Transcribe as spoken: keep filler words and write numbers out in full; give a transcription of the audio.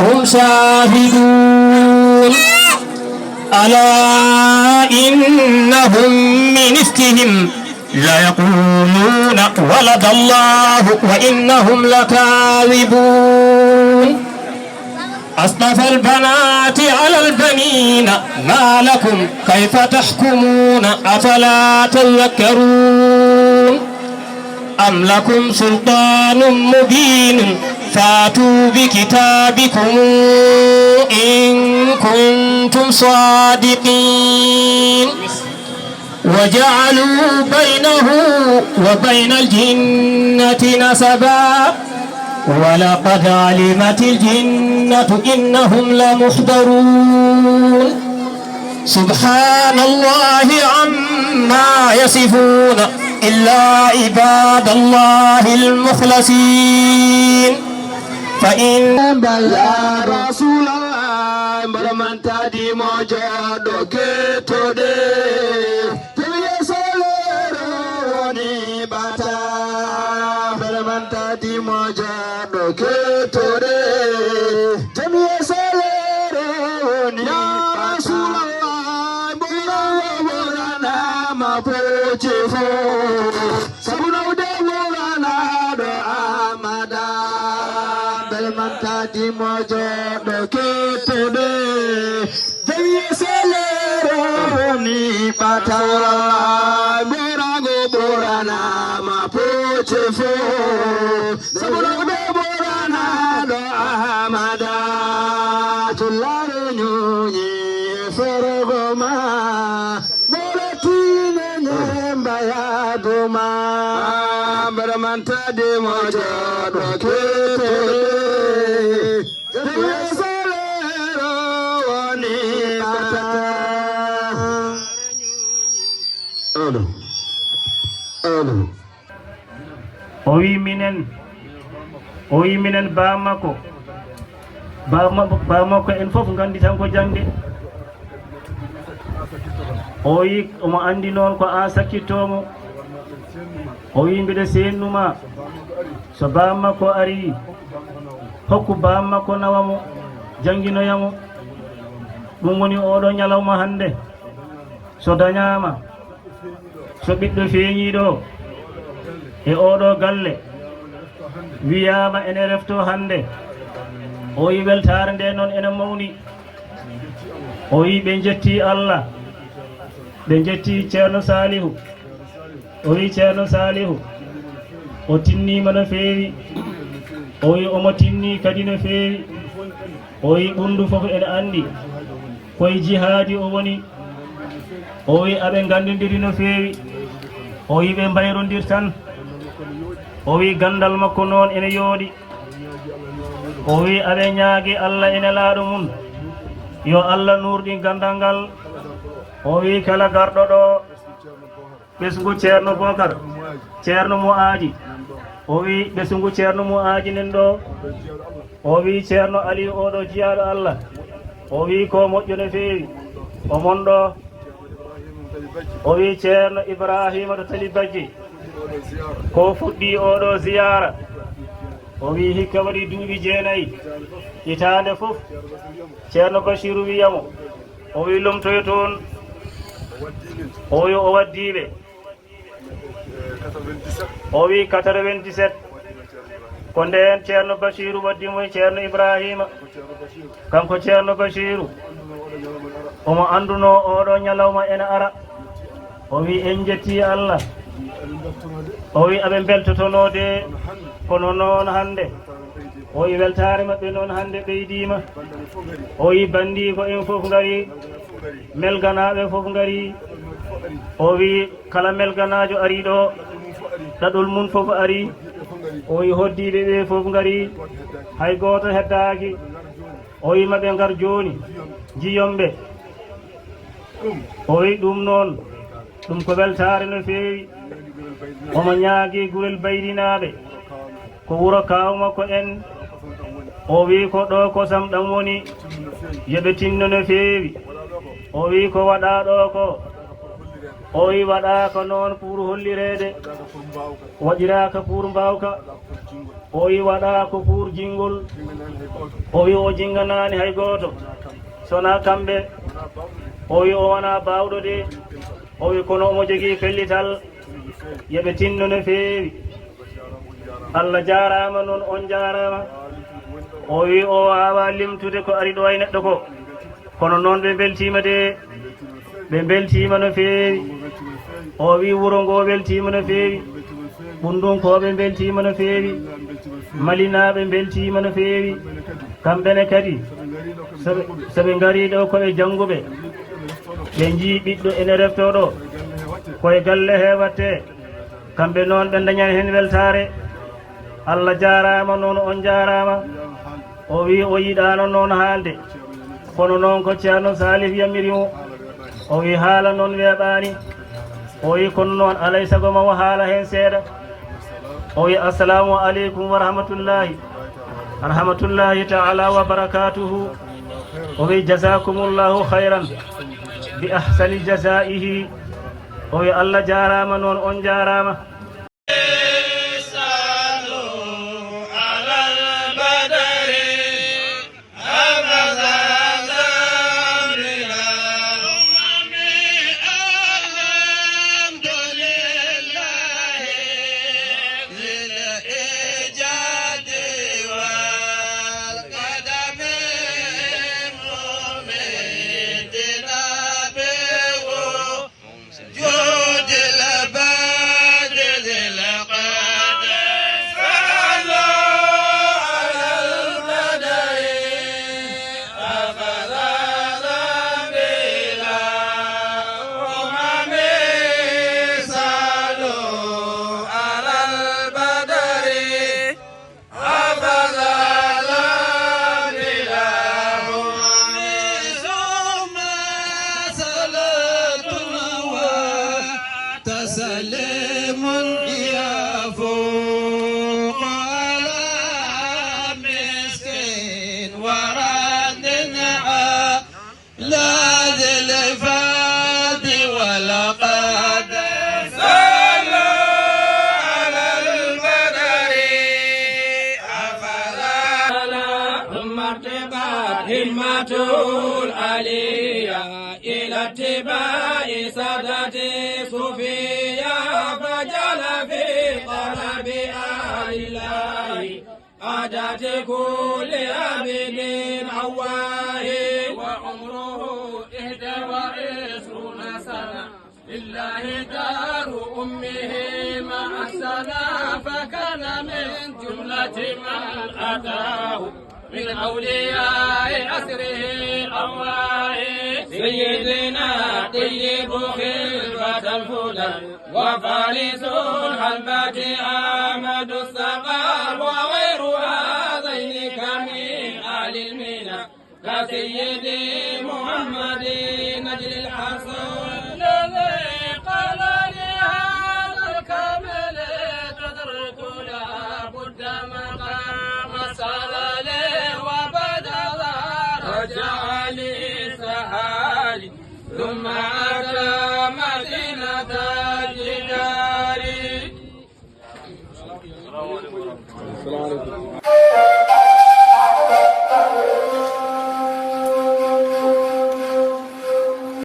هم شاهدون. ألا إنهم من إفكهم ليقولون ولد الله وإنهم لكاذبون. أصطفى البنات على البنين ما لكم كيف تحكمون أفلا تذكرون. أم لكم سلطان مبين فاتوا بكتابكم إن كنتم صادقين. وجعلوا بينه وبين الجنة نسبا ولقد علمت الجنة إنهم لمحضرون. سبحان الله عما يصفون إلا عباد الله المخلصين. فإن يا رسول الله، mbaɗa mantadi mo jooɗo kettude. Tawi e solero woni ɓata. Mbaɗa mantadi mo jooɗo kettude. Tawi e solero woni ɓata. Ya Rasulallah, mboɗo ɓuranama pocci fof. Sabu nawde wuuranaɗo Amada, belmantadi mo jooɗo kettude. Jawi e selero woni ɓata, ɓorago ɓoranama pocce fof. Sabu nawde ɓoranaɗo Amada, tullare ñuñi e fergo ma. Mboɗo tiine ñemba yaaduma. Mbaɗa mantade mo jooɗo kettude. Jawi e solero woni ɓata. Alo. Alo. O wi minen, o wi minen baa makko, baa ma-, baa makko en fof nganndi tan ko jaŋde. O wi omo anndi noon ko aan sakkittoo mo. O wi mbiɗa seennuma, so baa makko arii, hokku baa makko nawa mo, jannginoya mo. Ɗum woni oɗo ñalawma hannde. So dañaama, so ɓiɗɗo feeñii ɗo e oɗo galle, wiyaama ene refto hannde, o wi weltaare nde noon ene mawni. O wi ɓe njettii Allah, ɓe njettii Ceerno Saalihu. O wi Ceerno Saalihu, o tinniima no feewi. O wi omo tinnii kadi no feewi. O wi ɓunndu fof ene anndi. Koye jihaadi o woni. O wi aɓe nganndondiri no feewi. O wi ɓe mbayrondir tan. O wi ganndal makko noon ene yooɗi. O wi aɓe ñaagi Allah e Nelaaɗo mum, yo Allah nuurɗin ganndal ngal. O wi kala garɗo ɗo, ɓesngu Ceerno Bokar, Ceerno Mu'aaji. O wi ɓesngu Ceerno Mu'aaji nen ɗo. O wi Ceerno Aliyu oɗo jiyaaɗo Allah. O wi ko moƴƴo no feewi. O mon ɗo. O wi Ceerno Ibrahima to Tali Bajji. Ko fuɗɗi oɗo ziyaara. O wi hikka waɗi duuɓi jeenayi. Hitaande fof. Ceerno Bachiru wiyamo. O wi lomtoyo toon. O wi o waddiiɓe. O wi quatre-vingt-dix-sept. Ko ndeen Ceerno Bachiru waddi mo e Ceerno Ibrahima. Kanko Ceerno Bachiru. Omo anndunoo oɗo ñalawma ene ara. O wi en njettii Allah. O wi aɓe mbeltotonoo de. Kono noon hannde. O wi weltaare maɓɓe noon hannde ɓeydiima. O wi banndiiko en fof ngari. Melganaaɓe fof ngari. O wi kala melganaajo ari ɗo, ɗaɗol mum fof ari. O wi hoddiiɓe ɓe fof ngari. Hay gooto heddaaki. O wi maɓe ngar jooni. Jiyomɓe. O wi ɗum noon. Ɗum ko weltaare no feewi. Omo ñaagi gurel baydinaaɓe. Ko wuro kaaw makko en. O wi ko ɗo kosam ɗam woni. Yo ɓe tinno no feewi. O wi ko waɗaa ɗo ko. O wi waɗaaka noon pour hollireede, waɗiraaka pour mbaawka. O wi waɗaa ko pour jinngol. O wi o jinnganaani hay gooto, so wonaa kamɓe. O wi o wonaa baawɗo de. O wi kono omo jogii pellital. Yo ɓe tinno no feewi. Allah jaaraama noon, on jaaraama. O wi o waawaa limtude ko ari ɗo e neɗɗo ko. Kono noon ɓe mbeltiima de. Ɓe mbeltiima no feewi. O wi wuro ngo weltiima no feewi. Ɓunndunkooɓe mbeltiima no feewi. Malinaaɓe mbeltiima no feewi. Kamɓe ne kadi, so ɓe, so ɓe ngarii ɗo ko ɓe jannguɓe. Ɓe njii ɓiɗɗo ene reftoo ɗo. Ko e galle he watte. Kamɓe noon ɓe ndañani heen weltaare. Allah jaaraama noon, on jaaraama. O wi o yiɗaano noon haalde. Kono noon ko Ceerno Salif yamiri mo. O wi haala noon weeɓaani. O wi kono noon alay sago ma o haala heen seeɗa. O wi assalaamu aleykum wa rahmatullaahi. Rahmatullaahi taala wa barakaatuhu. O wi jazaakumullaahu khayran bi ahsani jazaa'ihi. O wi Allah jaaraama noon, on jaaraama. جود العباد ذي القدر. صلوا على البدر أفضل بلا أمم. صلوا على البدر أفضل بلا أمم. ثم صلاة وتسليم يفوق على مسك ورد على ذي الفضل والقدر. صلوا على البدر أفضل. ثم ارتقت همته العليا إلى اتباع سادته الصوفيا، فجعل في طلب آل الله حاجات كل عبد أواه. وعمره إحدى وعشرون سنة لله دار أمه مع السنة، فكان من جملة من أتاه من أولياء عصره أواه. سيدنا طيب خلفة الهدى وفارس الحلبة أحمد السقا، وغير هذين كمن أهل المنى كسيدي محمد نجل الحسن. الذي قال لهذا الكامل تدرك لا بد مقام الصلال، وبعد ذا رجع للسحال، ثم أتى مدينة الجدار. السلام عليكم.